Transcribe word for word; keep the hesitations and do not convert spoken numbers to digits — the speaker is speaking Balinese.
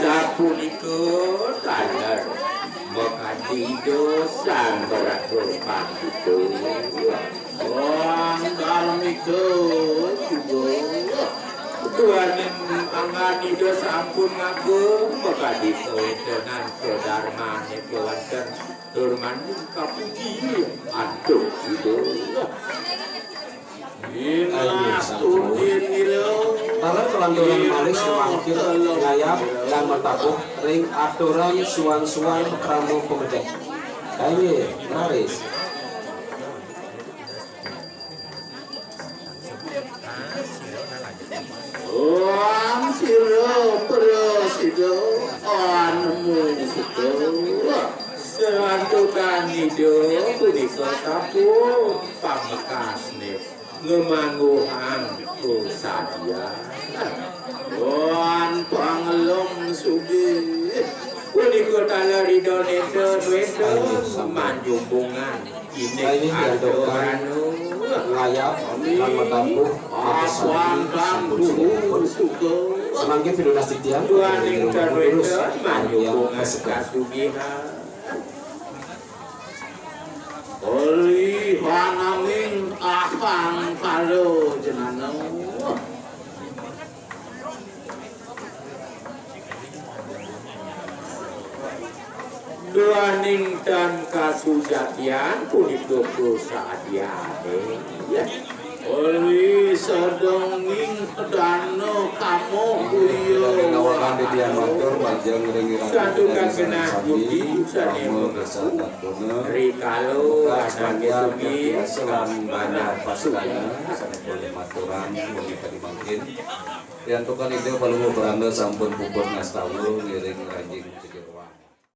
Sapunika taler makadi Ida Sang Ratu Pandita. Wong Karmika juga. Duaning anggan Ida sampun ngagung makadi kawetenan kadarmane kewanten turmaning kapuji antuk Ida. Taler kelanturan malih sumangkin ngayab lan matabuh ring aturan suang-suang krama pamedek. Kayne raris. Om sira prasida anemu sida. Santukan Ida punika sampun pamekasne ngemangguhang kusadian. Wan pangelem sugih. Punika taler Ida nenten wenten manjumpungan. Kayne diantukan ngayab lan matabuh makasami sampun sinampun. Semangkin pinunas titiang duaning terus manjung kasugihan. Oli hanaming ahang karo jenengan. Duaning tan kasujatian punika kusadiane. Oli sadenging dana kamo kuya. Ngawakan titiang matur majeng ring ireng. Santukan genah budi sane rikala anake sugih lan manah pasukana sane boleh maturan punika mangkin. Yantukan Ida Palungguh Pranda sampun puput ngastawa ngiring ranjing Jeroan.